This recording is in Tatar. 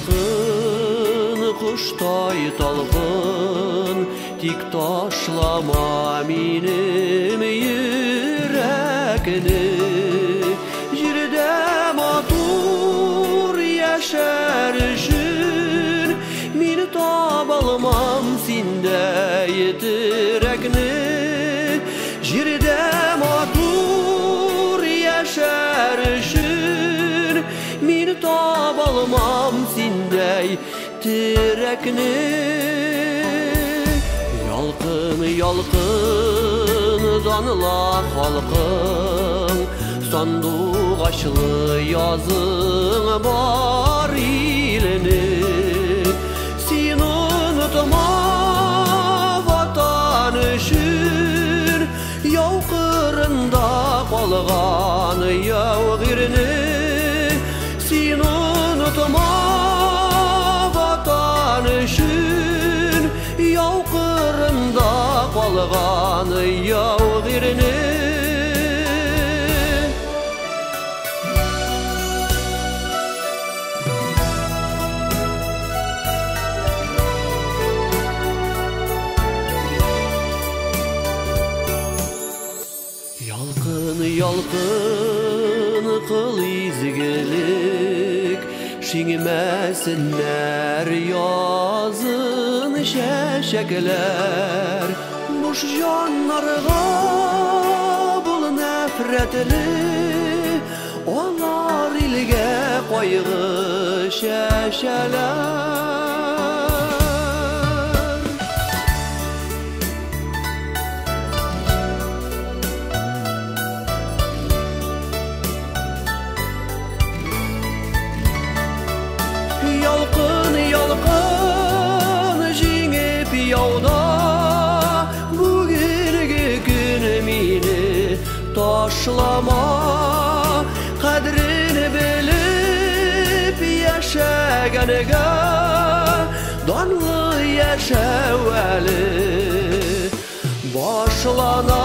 Ялкын коштай талпын, тик ташлама минем йөрәкне. Җирдә матур яшәр өчен мин табалмам синдәй терәкне. Җирдә матур яшәр өчен мин табалмам синдәй терәкне. Ялкын, ялкын, данла халкың, сандугачлы язың бар илне. Син онытма ватан өчен яу кырында калган яугирне. Син онытма ватан өчен яу кырында калган яугирне. Ялкын, ялкын, кыл изгелек, шиңмәсеннәр язын чәчәкләр. Буш җаннарга бул нәфрәтле, алар илгә кайгы чәчәләр. Ялкын, ялкын, җиңеп яуда, бүгенге көн мине ташлама. Кадерен белеп яшәгәнгә данлы яшәү әле башлана.